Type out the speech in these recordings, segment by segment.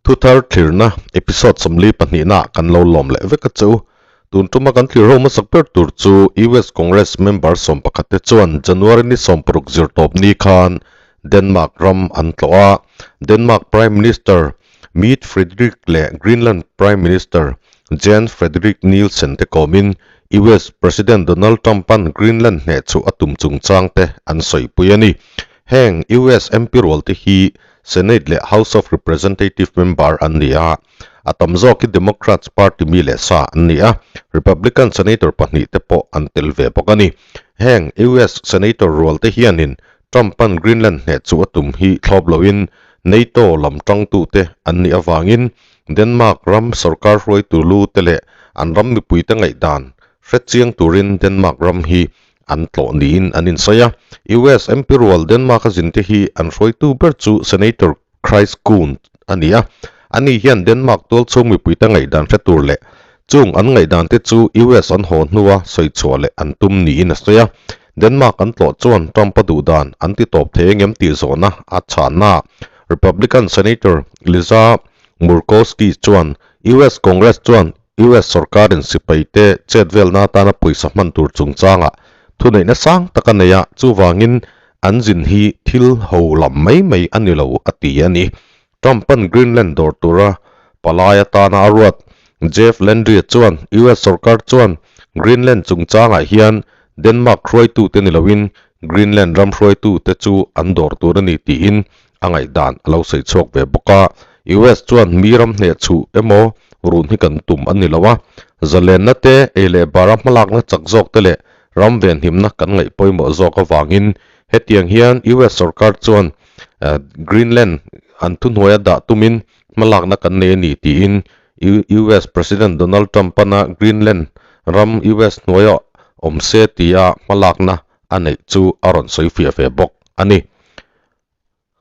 Thuthar thlirna episode 42 ah kan lo lawm leh vek a che u. Tun tuma kan thlir ho hmasak ber tur chu US Congress member 11 te chuan January ni 60 zirtawp ni khan Denmark ram an tlawh a. Denmark Prime Minister Mette Frederik leh Greenland Prime Minister Jan Frederik Nielsen te kawmin US President Donald Trump-a'n Greenland hneh chu a tum chungchang te an sawipui a ni. Heng US MP rual te hi Senate leh House of Representative member an ni a, a tam zawk hi Democrats party mi leh sa an ni a, Republican senator pahnih te pawh an tel ve bawk a ni. Heng US senator rual te hianin Trump-a'n Greenland hneh chu a tum hi thlawp loin NATO lam tangtute an nih avangin Denmark ram sorkar hruaitu lu te leh an ram mipuite ngaihdan hrechiang turin Denmark ram hi an tlawh niin an insawi a. US MP rual Denmark a zinte hi an hruaitu ber chu Senator Chris Coons a ni a. Ani hian Denmark tualchhung mipuite ngaihdan hre tur leh chung an ngaihdan te chu US an haw hnua sawi chhuah leh an tum niin a sawi a. Denmark an tlawh chuan Trump a duh dan an ti tawp thei engem tih zawhna a chhanna Republican Senator Lisa Murkowski chuan US Congress chuan US sorkarin sipaite chet velna atana pawisa hman tur chungchangah thuneihna sang tak a nei a, chuvangin an zin hi thil ho lam mai mai a ni lo a ti a ni. Trump-a'n Greenland dawr tura palai atana a ruat Jeff Landry chuan US sorkar chuan Greenland chungchangah hian Denmark hruaitute ni loin Greenland ram hruaitute chu an dawr tur a ni tiin a ngaihdan a lo sawi chhuak ve bawk a. US chuan mi ram hneh chhuh emaw run hi kan tum a ni lo a, zalenna te, ei leh bara hmalakna chak zawk te leh ram venhimna kan ngaih pawimawh zawk avangin hetiang hian US sorkar chuan Greenland an thuhnuaia dah tumin hmalakna kan nei a ni tiin US President Donald Trump-ana Greenland ram US hnuaia awm se tia hmalakna a neih chu a rawn sawi fiah ve bawk a ni.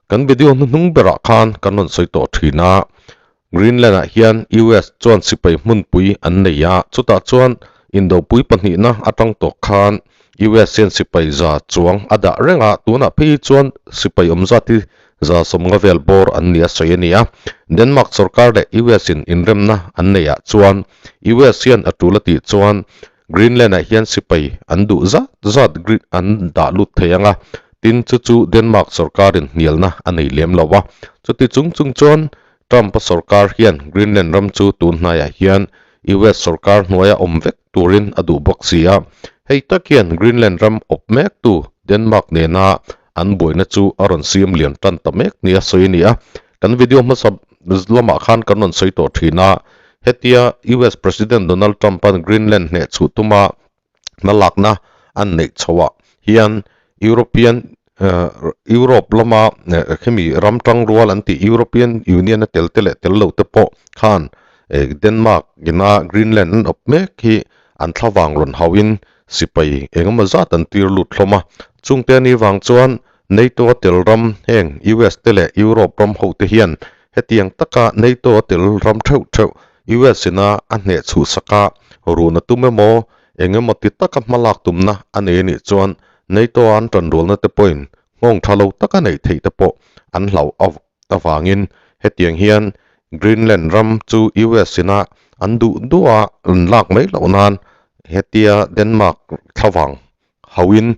Kan video hnuhnung berah khan kan rawn sawi tawh thin a, Greenland ah hian US chuan sipai hmunpui an nei a, chutah chuan indopui pahnihna atang tawh khan US hian sipai za chuang a dah reng a, tunah phei hi chuan sipai awm zat hi 150 vel bawr an ni a sawi a ni a. Denmark sorkar leh US in inremna an neih ah chuan US hian a tul a tih chuan Greenland ah hian sipai an duh zat zat an dah lut thei ang a, tin chu chu Denmark sorkarin hnialna a nei lem lo a. Chuti chung chung chuan Trump-a sorkar hian Greenland ram chu tun hnaiah hian US sorkar hnuaia awm vek turin a duh bawk si a. Hei tak hian Greenland ram awp mektu Denmark nena an buaina chu a rawn siam lian tan ta mek nia sawi a ni a. Kan video hmasa lamah khan kan rawn sawi tawh thin a, hetia US President Donald Trump-a'n Greenland hneh chhuh tuma hmalakna an neih chhoah hian European Europe lama khemi ram tangrual an tih European Union a tel te leh tel lo te pawh khan Denmark ina Greenland an awp mek hi an thlavang rawn hauhin sipai engemaw zat an tir lut hlawm a. Chungte anih vang chuan NATO a tel ram heng US te leh Europe ram ho te hian hetiang taka NATO a tel ram theuh theuh US ina a hneh chhuh sak a, run a tum emaw engemaw ti taka hmalak tumna a nei anih chuan NATO a an tanrualna te pawhin nghawng tha lo taka neih theih te pawh an hlauh avangin hetiang hian Greenland ram chu US ina an duh duh a an lak mai loh nan hetia Denmark thlavang hauhin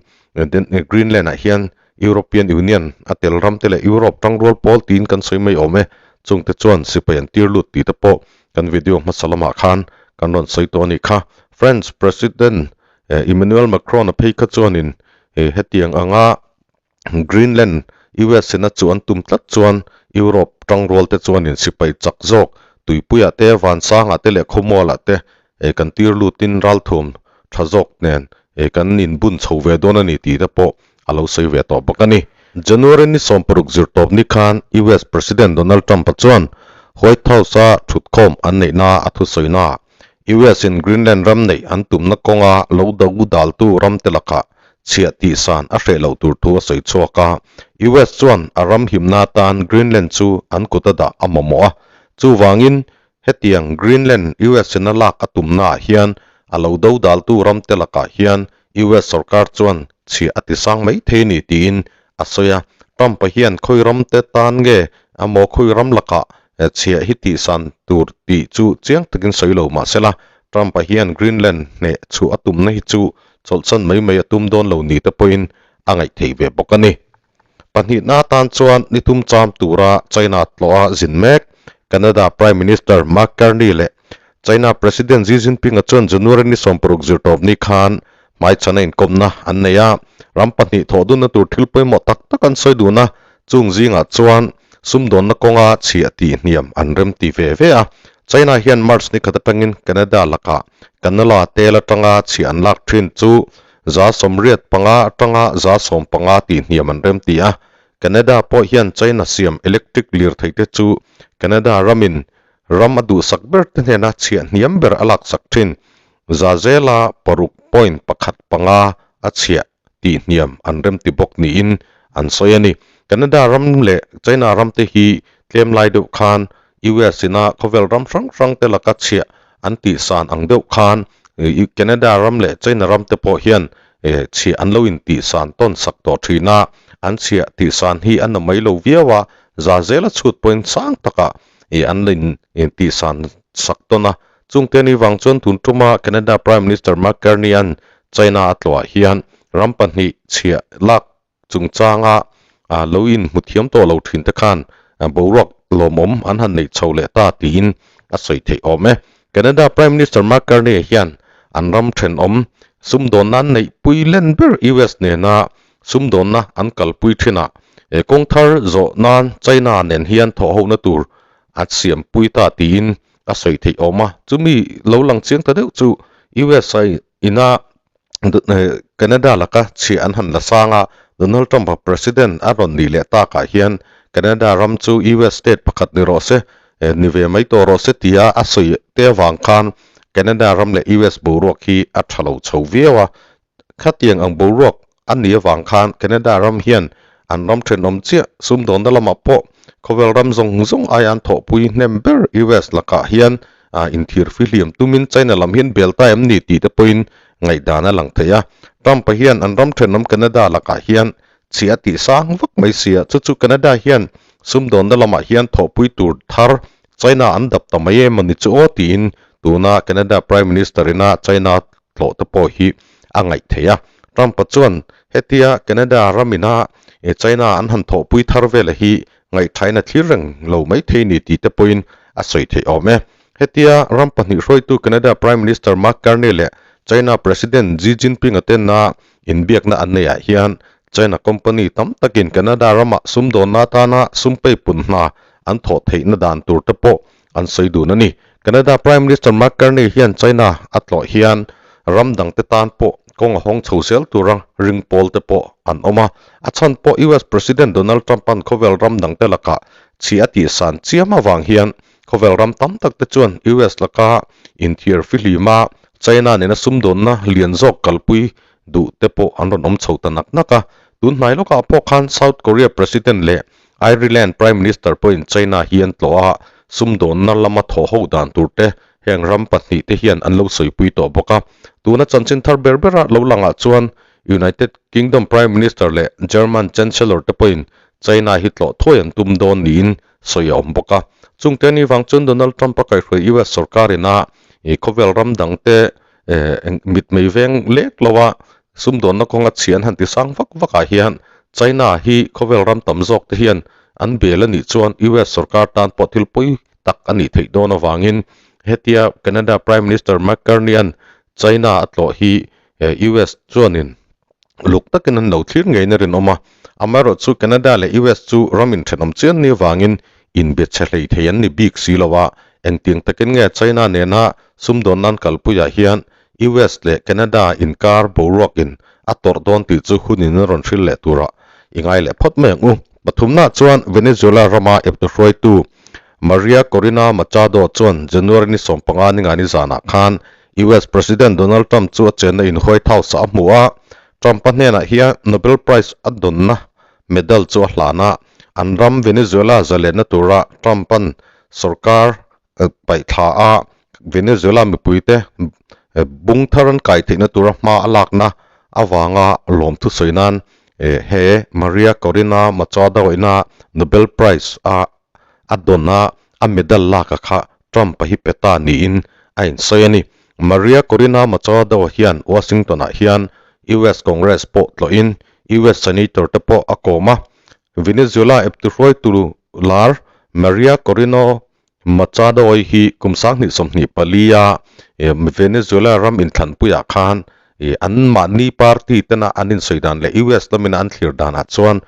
Greenland ah hian European Union a tel ram te leh Europe tangrual pawl tiin kan sawi mai awm e. Chungte chuan sipai an tir lut tih te pawh kan video hmasa lamah khan kan rawn sawi tawh a nih kha. French President Emmanuel Macron a phei kha chuanin hetiang anga Greenland US in a chu an tum tlat chuan Europe tangrual te chuanin sipai chak zawk tuipuiah te, vansangah te leh khawmualah te kan tir lutin ralthum tha zawk nen kan inbun chho ve dawn a ni tih te pawh a lo sawi ve tawh bawk a ni. January ni 60 zirtawp ni khan US President Donald Trump-a chuan White House-a thutkhawm an neihna a thusawina US in Greenland ram neih an tumna kawnga lo do daltu ram te lakah chhiah tihsan a hreh loh tur thu a sawi chhuak a. US chuan a ram himna atan Greenland chu an kut a dah a mamawh a, chuvangin hetiang Greenland US in a lak a tumnaah hian a lo do daltu ram te lakah hian US sorkar chuan chhiah a tisang mai thei a ni tiin a sawi a. Trump-a hian khawi ram te tan nge emaw khawi ram lakah Chhiah hi tihsan tur tih chu chiang takin sawi lo mah sela, Trump-a hian Greenland hneh chhuah a tumna hi chu chawlhsan mai mai a tum dawn lo ni te pawhin a ngaih theih ve bawk a ni. Pahnihna atan chuan ni tum cham tura China tlawha zin mek Canada Prime Minister Mark Carney leh China President Xi Jinping-a chuan January ni 60 zirtawpni khan hmaichhana inkawmna an nei a, ram pahnih thawh dunna tur thil pawimawh tak tak an sawi dun a, chung zingah chuan sumdawnna kawnga chhiah tih hniam an rem ti ve ve a. China hian March ni khat atangin Canada lakah canola tel atanga chhiah an lak thin chu 85% atanga 15% tih hniam an rem ti a. Canada pawh hian China siam electric lirthei te chu Canada ramin ram a duhsak ber te hnena chhiah hniam ber a laksak thin. Zazela 6.15 a chhiah tih hniam an remti bawk niin an sawi a ni. Canada ram leh China ram te hi tlem lai deuh khan US ina khawvel ram hrang hrang te laka chhiah an tih san ang deuh khan Canada ram leh China ram te pawh hian chhiah an lo intih san tawn sak tawh thin a, an chhiah tih san hi a na mai lo viau a, Zazela chhut pawhin sang takah an la intih san sak tawn a. Chungte ni vang chuan tun tuma Canada Prime Minister Mark Carney-a'n China a tlawhah hian ram pahnih chhiah lak chungchanga lo inhmu thiam tawh lo thin te khan boruak lawmawm an han neih chho leh ta tiin a sawi theih awm e. Canada Prime Minister Mark Carney hian an ram thenawm sumdawnna an neihpui len ber US nena sumdawnna an kalpui thinah kawng thar zawh nan China nen hian thawhhohna tur a siampui ta tiin a sawi theih awm a, chumi lo lang chiang ta deuh chu USA ina Canada laka chhiah an han la sang a, Donald Trump-a President a rawn nih leh takah hian Canada ram chu US state pakhat ni rawh se, ni ve mai tawh rawh se tia a sawi te avang khan Canada ram leh US boruak hi a tha lo chho viau a, Khatiang ang boruak a nih avang khan Canada ram hian an ram thenawm chiah sumdawnna lamah pawh khawvel ram zawng zawng aia an thawhpui hnem ber US lakah hian inthir fihliam tumin China lam hian bel ta em ni tih te pawhin ngaihdan a lang thei a. Trump-a hian an ram thenawm Canada lakah hian chhiah a tih sang vak mai sia, chu chu Canada hian sumdawnna lamah hian thawhpui tur thar China an dap ta mai em a ni chu aw tiin tuna Canada Prime Minister-ina China tlawh te pawh hi a ngaih theih a. Trump-a chuan hetia Canada ramina China an han thawhpui thar vela hi ngaihthain a thlir reng lo mai thei ni tih te pawhin a sawi theih awm e. Hetia ram pahnih hruaitu Canada Prime Minister Mark Carney leh China President Xi Jinping-a tena inbiakna an neihah hian China company tam takin Canada ramah sumdawnna atana sum peipun hna an thawh theihna dan tur te pawh an sawi dun a ni. Canada Prime Minister Mark Carney hian China a tlawh hian ram dangte tan pawh kawng a hawng chho zel tura ring pawl te pawh an awm a. A chhan pawh US President Donald Trump-a'n khawvel ram dangte lakah chhi a tihsan chiam avang hian khawvel ram tam tak te chuan US laka inthiar fihlima China nena sumdawnna lian zawk kalpui duh te pawh an rawn awm chho ta nak nak a. Tun hnai lawkah pawh khan South Korea President leh Ireland Prime Minister pawhin China hi an tlawh a, sumdawnna lama thawh ho dan tur te heng ram pahnih te hian an lo sawipui tawh bawk a. Tuna chanchin thar ber bera lo langah chuan United Kingdom Prime Minister leh German Chancellor te pawhin China hi tlawh thuai an tum dawn niin sawi a awm bawk a. Chungte ni vang chuan Donald Trump a kaihhruai US sorkarin a khawvel ram dangte mitmei veng lek lo a, Sumdawnna kawnga chhian han ti sang vak vakah hian China hi khawvel ram tam zawk te hian an bel a nih chuan US sorkar tan pawh thil pawi tak a nih theih dawn avangin hetia Canada Prime Minister Mark Carney-a'n China a tlawh hi US chuanin luk takin an lo thlir ngeiin a rinawm a. Amaherawhchu chu Canada leh US chu ram inthenawm chian ni avangin inbe chhe hlei thei an ni bik si lo a, engtiang takin nge China nena sumdawnna an kalpuiah hian US leh Canada inkar boruakin a tawrh dawn tih chu hunin a rawn hrilh leh turah i ngai leh phawt mai ang u. Pathumnaah chuan Venezuela rama eptu hruaitu Maria Corina Machado chuan January ni 15 ningani zanah khan US President Donald Trump chu a chenna in White House-ah a hmu a, Trump-a hnenah hian Nobel Prize a dawnna medal chu a hlan a, an ram Venezuela zalenna tura Trump-a'n sorkar paih thla a, Venezuela mipuite bung thar an kai theihna tura hma a lakna avanga lawmthu sawi nan he Maria Corina Machado ina Nobel Prize a a dawn a. a medal lak a kha Trump-a hi pe ta niin a insawi a ni. Maria Corina Machado hian Washington-ah hian US Congress pawh tlawhin US Senator te pawh a kawm a. Venezuela eptu hruaitu lar Maria Corino Machado-i hi kum 2024 a Venezuela ram inthlanpuiah khan anmahni party tena an insawi dan leh US lamina an thlir danah chuan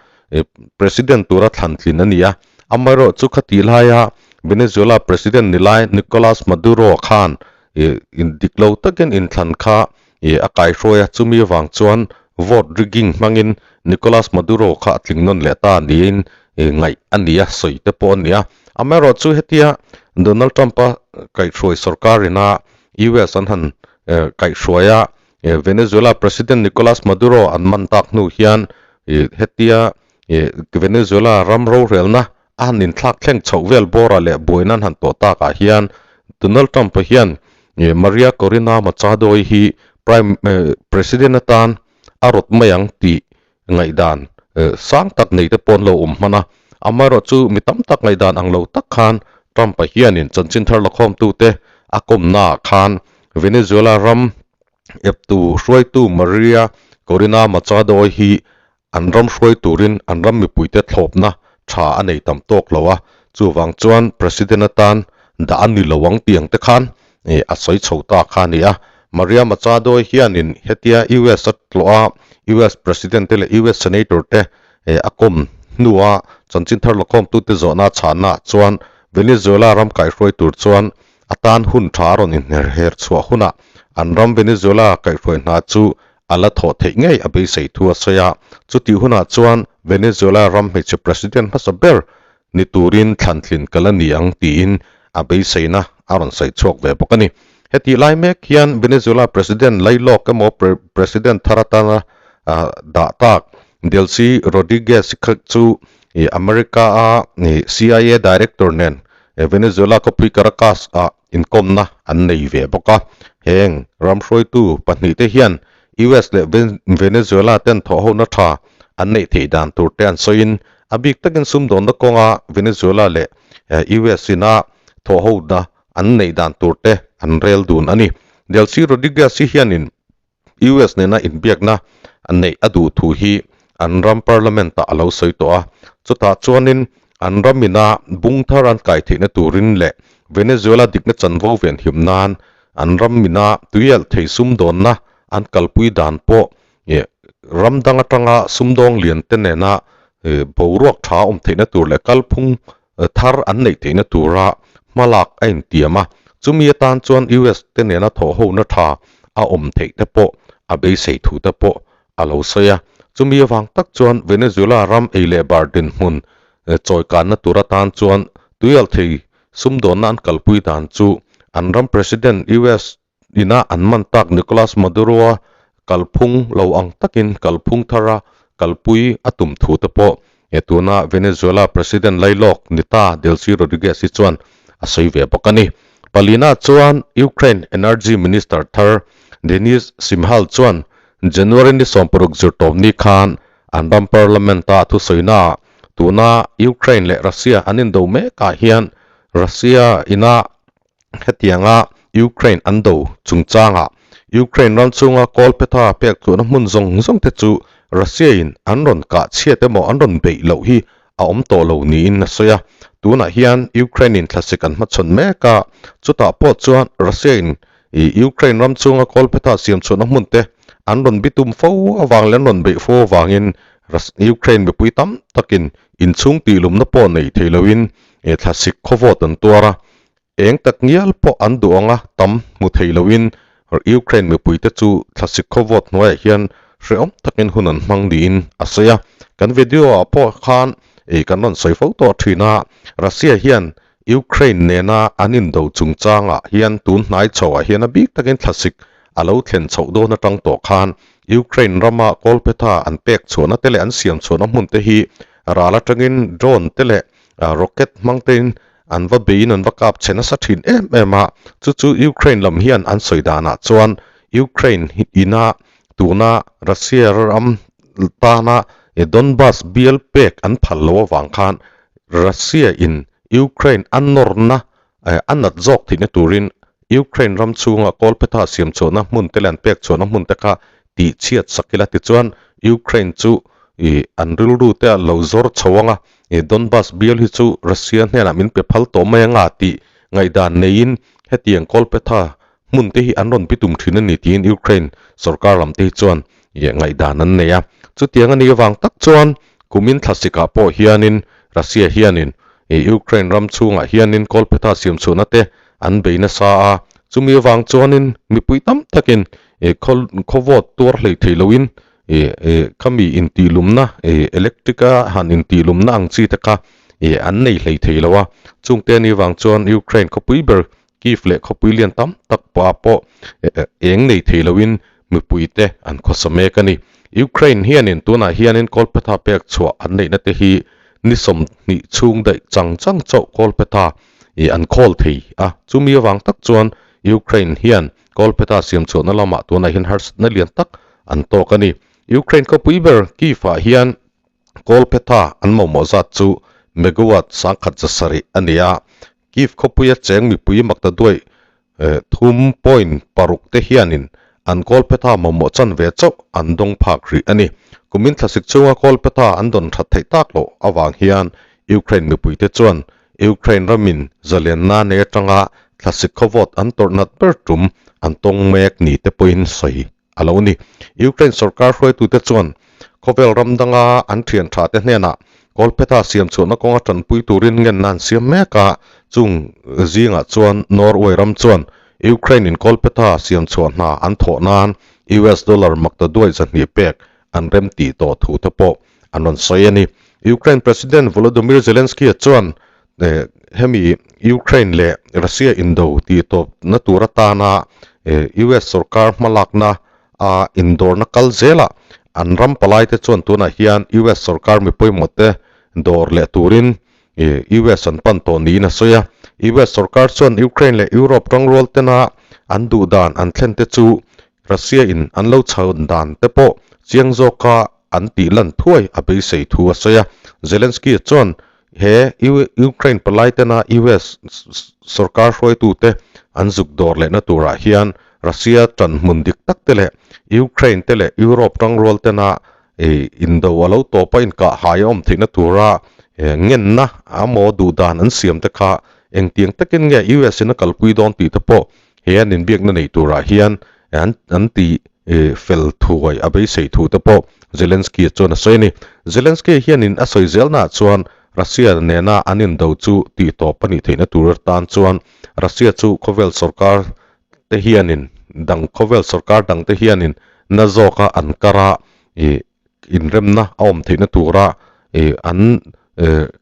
President tura thlan tlin a ni a. Amaherawhchu khatih laia Venezuela President ni lai Nicolas Maduro khan dik lo takin inthlan kha a kaihruai a, chumi avang chuan vote rigging hmangin Nicolas Maduro kha a tling nawn leh ta niin ngaih a ni a, sawi te pawh a ni a. Amaherawhchu hetia Donald Trump-a kaihhruai sorkarina US an han kaihhruai a, Venezuela President Nicolas Maduro an man tak hnu hian hetia Venezuela ram rorelna a han inthlak thleng chhoh vel bawrah leh buaina an han tawh takah hian Donald Trump-a hian Maria Corina Machado-i hi Prime President atan a rawt mai ang tih ngaihdan sang tak nei te pawh an lo awm hman a. Amaherawhchu mi tam tak ngaihdan ang lo tak khan Trump-a hianin chanchin thar lakhawmtute a kawmnaah khan Venezuela ram eptu hruaitu Maria Corina Machado-i hi an ram hruai turin an ram mipuite thlawpna tha a nei tam tawk lo a, chuvang chuan President atan dah a ni lo ang tih ang te khan a sawi chho ta kha a ni a. Maria Machado hianin hetia US a tlawh a, US President te leh US Senator te a kawm hnua chanchin thar lakhawmtute zawhna a chhannaah chuan Venezuela ram kaihhruai tur chuan a tan hun tha a rawn inher her chhuah hunah an ram Venezuela kaihhruai hna chu a la thawh theih ngei a beisei thu a sawi a. Chutih hunah chuan Venezuela ram hmeichhe president hmasa ber ni turin thlantlin ka la ni ang tiin a beiseina a rawn sawi chhuak ve bawk a ni. Hetih lai mek hian Venezuela president lailawk emaw president thar atana dah tak Delcy Rodriguez chu America-a CIA director nen Venezuela khawpui Caracas-ah inkawmna an nei ve bawk a. Heng ram hruaitu pahnihte hian US leh Venezuela ten thawhhona tha an neih theih dan tur te an sawiin a bik takin sumdawnna kawnga Venezuela leh US ina thawhhona an neih dan tur te an rel dun a ni. Delcy Rodriguez-i hianin US nena inbiakna neih a duh thu hi an ram parliament-ah a lo sawi tawh a. Chutah chuanin an ram ina bung thar an kai theihna turin leh Venezuela dikna chanvo venhim nan an ram ina tuialh thei sumdawnna an kalpui dan pawh ram dang atanga sumdawng lian te nena boruak tha awm theihna tur leh kalphung thar an neih theihna tura hmalak a intiam a, chumi atan chuan US te nena thawhhona tha a awm theih te pawh a beisei thu te pawh a lo sawi a. Chumi avang tak chuan Venezuela ram ei leh bar dinhmun chawikanna tur atan chuan tuialhthei sumdawnna an kalpui dan chu an ram President US Ina an man tak Nicolas Maduro-a kalphung lo ang takin kalphung thara kalpui a tum thu te pawh he tuna Venezuela President lailawk ni ta Delcy Rodriguez hi chuan a sawi ve bawk a ni. Palina chuan Ukraine Energy Minister thar Denis Shmyhal chuan January ni 60 zirtawpni khan an ram Parliament-a thusawinaah tuna Ukraine leh Russia an indo mekah hian Russia ina Hetianga Ukraine an do chungchangah Ukraine ram chhunga kawlphetha pek tluhna hmun zawng zawng te chu Russia in an rawn kah chhiat emaw an rawn beih loh hi a awm tawh lo niin a sawi a. Tunah hian Ukraine in thlasik an hmachhawn mek a, chutah pawh chuan Russia in Ukraine ram chhunga kawlphetha siam chhuahna hmun te an rawn bitum fo avang leh an rawn beih fo avangin Ukraine mipui tam takin inchhung tihlumna pawh nei thei loin thlasik khawvawt an tuar a. Eng tak ngial pawh an duh anga tam hmu thei loin Ukraine mipuite chu thlasik khawvawt hnuaiah hian hrehawm takin hun an hmang niin a sawi a. Kan video ah pawh khan ei kan rawn sawi fo tawh thin a, Russia hian Ukraine nena an indo chungchangah hian tun hnai chhoah hian a bik takin thlasik a lo thlen chhoh dawn atang tawh khan Ukraine rama kawlphetha an pek chhuahna te leh an siam chhuahna hmun te hi ral atangin drone te leh rocket hmang tein An va beiin an va kap chhe nasa thin em em a, chu chu Ukraine lam hian an sawi danah chuan Ukraine ina tuna Russia ram tana Donbas bial pek an phal lo avang khan Russia in Ukraine a nawrna a nat zawk theihna turin Ukraine ram chhunga kawlphetha siam chhuahna hmun te leh an pek chhuahna hmun te kha tih chhiat sak ila tichuan Ukraine chu ih an rilru te a lo zawr chho ang a, ih Donbas bial hi chu Russia hnenah min pe phal tawh mai anga tih ngaihdan neiin hetiang kawlphetha hmun te hi an rawn bitum thin a ni tiin Ukraine sorkar lam te hi chuan ih ngaihdan an nei a. Chutiang a nih avang tak chuan kumin thlasikah pawh hianin Russia hianin ih Ukraine ram chhungah hianin kawlphetha siam chhuahna te an bei nasa a, chumi avang chuanin mipui tam takin ih khaw khaw vote tuar hlei thei loin ih ih khami intihlumna ih electric a han intihlumna ang chi te kha ih an nei hlei thei lo a, chungte anih avang chuan Ukraine khawpui ber Kyiv leh khawpui lian tam tak pawh pawh eng nei thei loin mipui te an khawsa mek a ni. Ukraine hianin tunah hianin kawlphetha pek chhuah an neihna te hi ni 20 chhung daih chang chang chauh kawlphetha ih an khawl thei a, chumi avang tak chuan Ukraine hian kawlphetha siam chhuahna lamah tunah hian harsatna lian tak an tawk a ni. Ukraine khawpui ber Kyiv ah hian kawlphetha an mamawh zat chu megawatt 1700 a ni a, Kyiv khawpuia cheng mipui makta duai 3.6 te hianin an kawlphetha mamawh chan ve chauh an dawng phak rih a ni. Kumin thlasik chhunga kawlphetha an dawn that theih tak loh avang hian Ukraine mipuite chuan Ukraine ramin zalenna nei atanga thlasik khawvawt an tawrh nat ber tum an tawng mek ni te pawhin sawi a lo ni. Ukraine sorkar hruaitute chuan khawvel ram danga an thian tha te hnenah kawlphetha siam chhuahna kawnga tanpui turin ngenna an siam mek a, chung zingah chuan Norway ram chuan Ukraine in kawlphetha siam chhuah hna an thawh nan US dollar makta duai 200 pek an rem tih tawh thu te pawh an rawn sawi a ni. Ukraine President Volodymyr Zelensky-a chuan hemi Ukraine leh Russia indo tih tawpna tur atana US sorkar hmalakna a indawrna kal zelah an ram palaite chuan tunah hian US sorkar mi pawimawh te dawr leh turin US an pan tawh niin a sawi a. US sorkar chuan Ukraine leh Europe tangrual tena an duh dan an thlen te chu Russia in an lo chhawn dan te pawh chiang zawka an tih lan thuai a beisei thu a sawi a. Zelensky chuan he Ukraine palai tena US sorkar hruaitute an zuk dawr lehna turah hian Russia tan hmun dik tak te leh Ukraine te leh Europe tangrual tena indo a lo tawp a inkah hai a awm theihna tura ngenna a maw duh dan an siam te kha engtiang takin nge US in a kalpui dawn tih te pawh he an inbiakna nei turah hian an an ti fel thuai a beisei thu te pawh Zelensky chuan a sawi a ni. Zelensky hianin a sawi zelnaah chuan Russia nena an indo chu tih tawp a nih theihna tur atan chuan Russia chu khawvel sorkar te hianin dang khawvel sorkar dang te hianin na zawka an kar a ih inremna a awm theihna tura ih an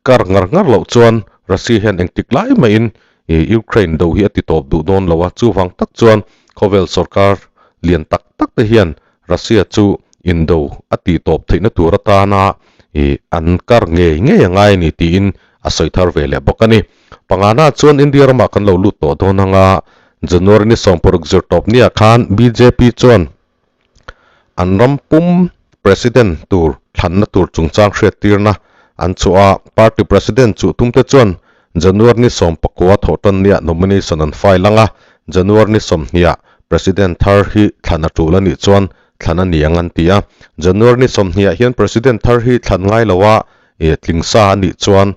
kar ngar ngar loh chuan Russia hian engtik lai mahin ih Ukraine do hi a ti tawp duh dawn lo a, chuvang tak chuan khawvel sorkar lian tak tak te hian Russia chu indo a tih tawp theihna tur atana ih an kar ngei ngei a ngai a ni tiin a sawi thar ve leh bawk a ni. Pangana chuan India ramah kan lo lut tawh dawn anga January ni 16 zirtawp niah khan bjp chuan an ram pum President tur thlanna tur chungchang hriattirna an chhuah a, party President chuh tumte chuan January ni 19 thawhtan nia nomination an file ang a, January ni 20 ah President thar hi thlan a tul a nih chuan thlan a ni ang an ti a. January ni 20 ah hian President thar hi thlan ngai lo a, tling sa a nih chuan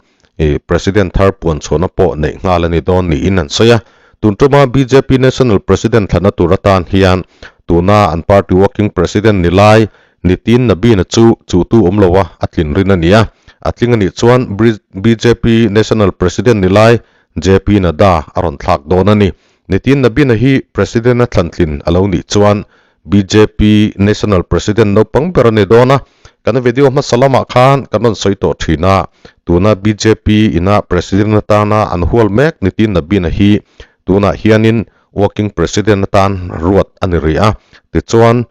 President thar puan chhuahna pawh neih nghal a ni dawn niin an sawi a. Tun tuma bjp National President thlanna tur atan hian tuna an party working president ni lai Nitin Nabin-a chu chuhtu awm lo a, a tlin rin a ni a. A tling a nih chuan bjp National President ni lai JP Nadda a rawn thlak dawn a ni. Nitin Nabin-a hi President a thlan tlin a lo nih chuan bjp National President naupang ber a ni dawn a, kan video hmasa lamah khan kan rawn sawi tawh thin a, tuna bjp ina President atana an hual mek Nitin Nabin-a hi tunah hianin Working President atan ruat a ni rih a, tichuan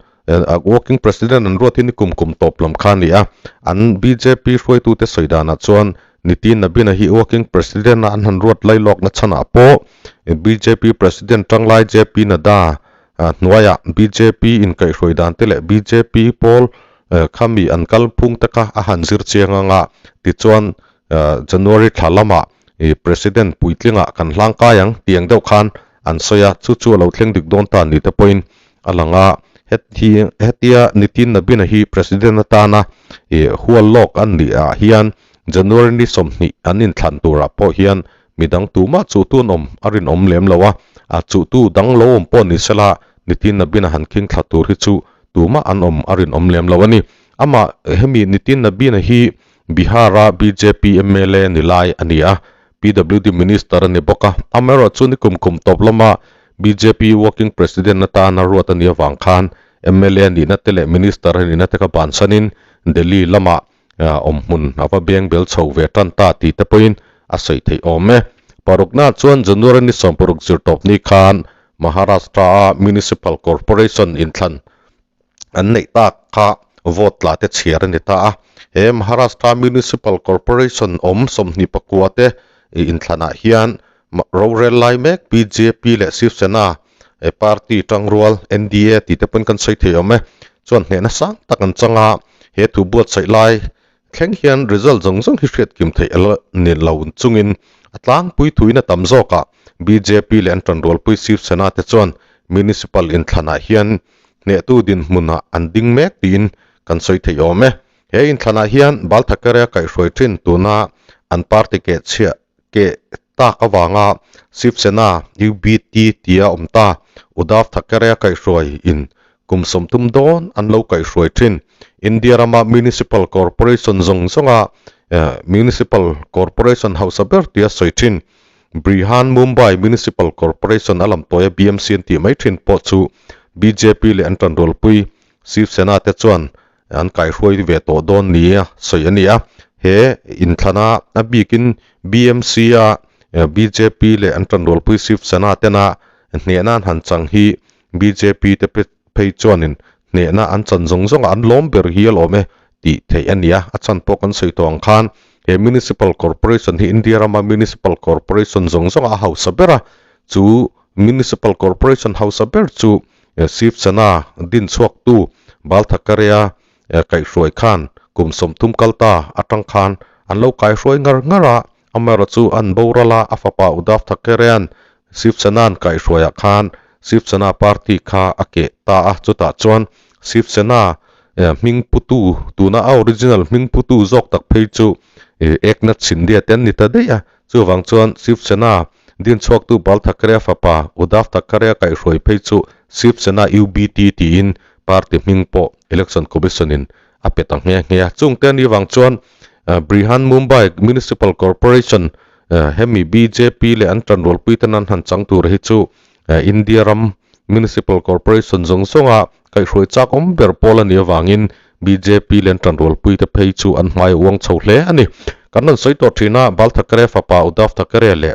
Working President an ruat hi ni kum kum tawp lam kha a ni a, an bjp hruaitute sawi danah chuan Nitin Nabin-a hi Working President-a an han ruat lailawkna chhanah pawh bjp President tanglai JP Nadda hnuaiah bjp inkaihhruai dan te leh bjp pawl khami an kalphung te kha a han zir chiang ang a, tichuan January thla lamah ih President puitlingah kan hlangkai ang tih ang deuh khan an sawi a, chu chu a lo thleng dik dawn ta ni te pawhin a lang a. Heti hetia Nitin Nabin-a hi President atana ih hual lawk an nih ah hian January ni 20 an inthlan turah pawh hian midang tumah chuhtu an awm a rinawm lem lo a, a chuhtu dang lo awm pawh ni sela Nitin Nabin-a han khing thla tur hi chu tumah an awm a rinawm lem lo a ni. Amah hemi Nitin Nabin-a hi Bihar-a bjp mla ni lai a ni a, PWD Minister a ni bawk a. Amaherawhchu nikum kum tawp lama bjp Working President atana ruat a nih avang khan mla nihna te leh Minister a nihna te kha bansanin Delhi lamah awmhmun a va beng bel chho ve tan ta tih te pawhin a sawi theih awm e. Parukna chuan January ni 60 zirtawpni khan Maharashtra-a Municipal Corporation inthlan an neih tak kha vote tla te chhiar a ni ta a. He Maharashtra Municipal Corporation awm 29 te inthlanah hian rorel lai mek bjp leh Shiv Sena party tangrual NDA tih te pawhin kan sawi thei awm e. Chuan hnehna sang tak an chang a, he thu buatsaih lai thleng hian result zawng zawng hi hriat kim theih a la ni lo chungin a tlangpui thuin a tam zawkah bjp leh an tanrualpui Shiv Sena te chuan Municipal inthlanah hian Hnehtu dinhmunah an ding mek tiin kan sawi thei awm e. He inthlanah hian Bal Thackeray-a kaihhruai thin tuna an party keh chhiah keh tak avanga Shiv Sena, UBT, tia awm ta Uddhav Thackeray-a kaihhruai in kum 30 dawn an lo kaihhruai thin. India rama Municipal Corporation zawng zawnga Municipal Corporation hausa ber tia sawi thin Brihan Mumbai Municipal Corporation a lamtawia BMC an tih mai thin pawh chu bjp leh an tanrualpui Shiv Sena te chuan an kaihruai ve tawh dawn nia sawi a ni a. He inthlana a bikin BMC a bjp leh an tanrualpui Shiv Sena tena hnehna an han chang hi bjp te phei chuanin hnehna an chan zawng zawng a, an lawm ber hi a lawm e tih theih a ni a. A chan pawh kan sawi tawh ang khan he Municipal Corporation hi India rama Municipal Corporation zawng zawng a hausa ber a, chu Municipal Corporation hausa ber chu Shiv Sena din chhuaktu Bal Thackeray-a kaihhruai khan kum 30 kal ta atang khan an lo kaihhruai ngar ngar a, amaherawhchu an boral a, a fapa Uddhav Thackeray-a'n Shiv Sena-a'n kaihhruaiah khan Shiv Sena party kha a keh ta a, chutah chuan Shiv Sena hming putu tuna a original hming putu zawk tak phei chu Eknath Shinde te an ni ta daih a, chuvang chuan Shiv Sena din chhuaktu Bal Thackeray-a fapa Uddhav Thackeray-a kaihhruai phei chu Shiv Sena UBT tiin party hming pawh Election Commission-in a pe ta nghe nghe a. Chungte a nih vang chuan Brihan Mumbai Municipal Corporation hemi bjp leh an tanrualpui ten an han chang tur hi chu India ram Municipal Corporation zawng zawnga kaihhruai chak awm ber pawl a nih avangin bjp leh an tanrualpui te phei chu an hmai a uang chho hle a ni. Kan rawn sawi tawh thin a, Bal Thackeray fapa Uddhav Thackeray leh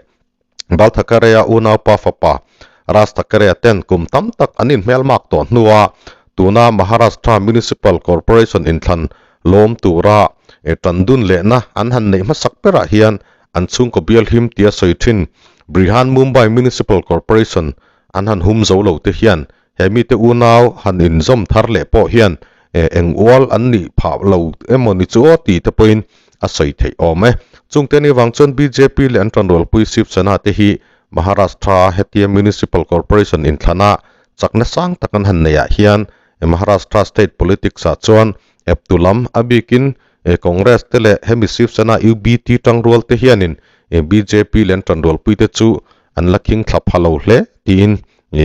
Bal Thackeray-a unaupa fapa Raj Thackeray-a ten kum tam tak an inhmelmak tawh hnua tuna Maharashtra Municipal Corporation inthlan lawm tura tan dun lehna an han neih hmasak berah hian an chhungkaw bial him tia sawi thin Brihan Mumbai Municipal Corporation an han hum zo lo te hian he mite unau han inzawm thar leh pawh hian eng ual an nih phah lo emaw ni chu aw tih te pawhin a sawi theih awm e. Chungte ni vang chuan bjp leh an tanrualpui Shiv Sena te hi Maharashtra-a hetia Municipal Corporation inthlana chakna sang tak an han neihah hian Maharashtra state politics-ah chuan eptu lam a bikin Congress te leh hemi Shiv Sena UBT tangrual te hianin bjp leh an tanrualpui te chu an la khing thla pha lo hle tiin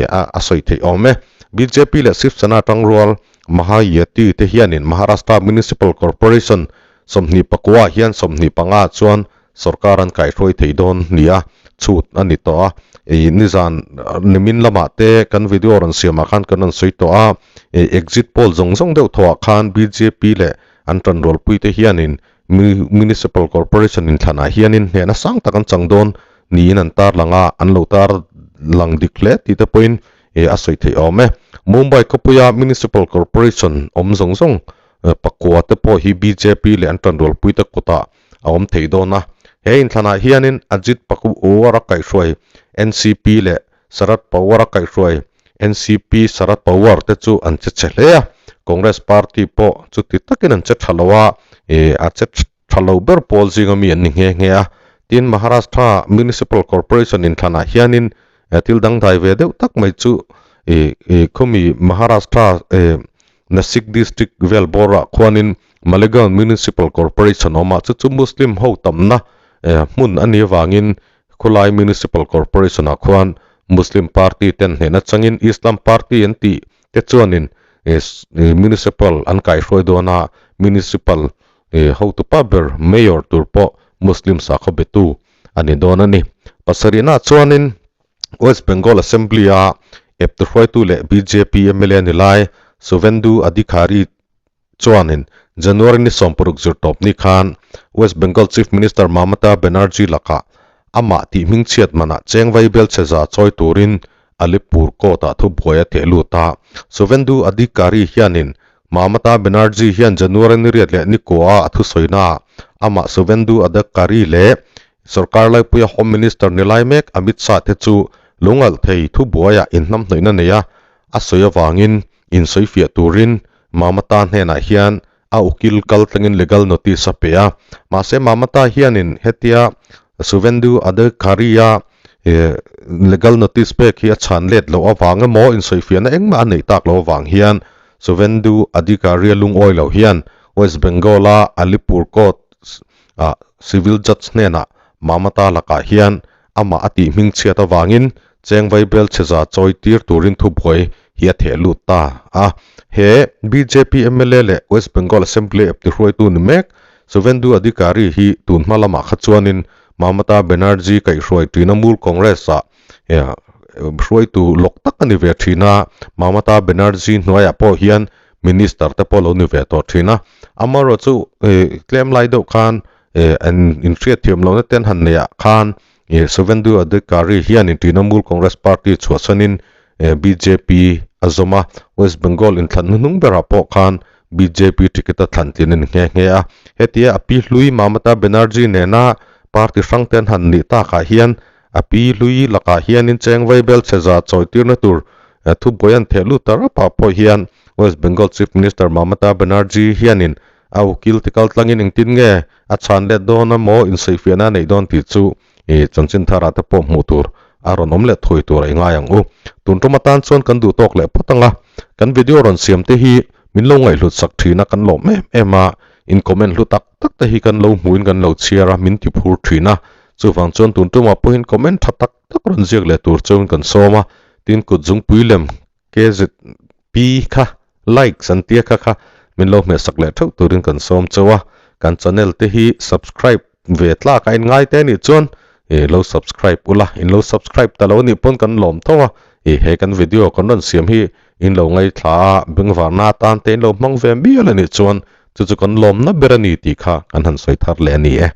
a sawi theih awm e. Bjp leh Shiv Sena tangrual Mahayuti te hianin Maharashtra Municipal Corporation 24 hian 25 chuan sorkar an kaihhruai thei dawn nia chhut a ni tawh a. Nizan nimin lamah te kan video rawn siamah khan kan rawn sawi tawh a, exit poll zawng zawng deuh thawhah khan bjp leh an tanrualpui te hianin Municipal Corporation inthlanah hianin hnehna sang tak an chang dawn niin an tarlang a, an lo tarlang dik hle tih te pawhin a sawi theih awm e. Mumbai khawpuia Municipal Corporation awm zawng zawng pakua te pawh hi bjp leh an tanrualpui te kutah a awm thei dawn a. He inthlanah hianin Ajit Pawar-a kaihhruai NCP leh Sharad Pawar-a kaihhruai NCP Sharad Pawar te chu an che chhe hle a. Congress party pawh chuti takin an che tha lo a, a che tha lo ber pawl zinga mi an ni nghe nghe a. Tin, Maharashtra Municipal Corporation inthlanah hianin thil dangdai ve deuh tak mai chu ih ih khawmi Maharashtra eh Nasik district vel bawrah khuanin Malegaon Municipal Corporation awmah chu chu Muslim ho tamna eh hmun a nih avangin khulai Municipal Corporation-ah khuan Muslim party ten hnehna changin Islam party an tih te chuanin eh municipal an kaihruai dawn a, municipal eh hotupa ber mayor tur pawh Muslim sakhaw betu a ni dawn a ni. Pasarihnaah chuanin West Bengal Assembly-a eptu hruaitu leh bjp mla ni lai Suvendu Adhikari chuanin January ni 60 zirtawpni khan West Bengal Chief Minister Mamata Banerjee lakah amah tih hmingchhiat manah cheng vaibel chhe za chawi turin Alipur court-ah thubuai a theh lut a. Suvendu Adhikari hianin Mamata Banerjee hian January ni riat leh ni kua a thusawina amah Suvendu Adhikari leh Sorkar laipuia Home Minister ni lai mek Amit Shah te chu lungalh thei thubuaiah inhnamhnawihna nei a, a sawi avangin insawifiah turin Mamata hnenah hian a ukil kal tlangin legal notice a pe a. Mahse Mamata hianin hetia Suvendu Adhikari-a legal notice pek hi a chhan let loh avang emaw insawifiahna engmah a neih tak loh avang hian Suvendu Adhikari-a lungawi loh hian West Bengal-a Alipur Court ah Civil Judge hnenah Mamata lakah hian amah a tih hmingchhiat avangin cheng vaibel chheza chawi tir turin thubuai hi a theh lut ta a. He bjp mla leh West Bengal Assembly epti hruaitu ni mek Suvendu Adhikari hi tun hma lamah kha chuanin Mamata Banerjee kaihhruai Trinamool Congress-ah hruaitu lawk tak a ni ve thin a, Mamata Banerjee hnuaiah pawh hian Minister te pawh lo ni ve tawh thin a. Amaherawhchu tlem lai deuh khan an inhriatthiam lohna te an han neih ah khan Suvendu Adhikari hianin Trinamool Congress Party chhuahsanin bjp a zawm a, West Bengal inthlan hnuhnung berah pawh khan bjp ticket a thlan tlin a ni nghe nghe a. Hetia a pi hlui Mamata Banerjee nena party hrang te an han nih takah hian a pi hlui lakah hianin cheng vaibel chhe za chawitirna tur thubuai an theh lut ta rapah pawh hian West Bengal Chief Minister Mamata Banerjee hianin a ukil te kal tlangin engtin nge a chhan let dawn a maw insawifiahna a neih dawn tih chu i chanchin tharah te pawh hmuh tur a rawn awm leh thawi tur a i ngai ang u. Tun tum atan chuan kan duh tawk leh phawt ang a, kan video rawn siam te hi min lo ngaihhlut sak thin a kan lawm em em a, in comment hlu tak tak te hi kan lo hmuhin kan lo chhiar a min ti phur thin a, chuvang chuan tun tumah pawhin comment tha tak tak rawn ziak leh tur chauhin kan sawm a, tin kut zungpui lem KZP kha likes an tia kha kha min lo hmehsak leh theuh turin kan sawm chauh a, kan channel te hi subscribe ve tlak a in ngai te anih chuan ih lo subscribe ula, in lo subscribe ta lo anih pawn kan lawm tho a, ih he kan video kan rawn siam hi in lo ngaithla a bengvarna atan te in lo hmang ve mial anih chuan chu chu kan lawmna ber a ni tih kha kan han sawi thar leh a ni e.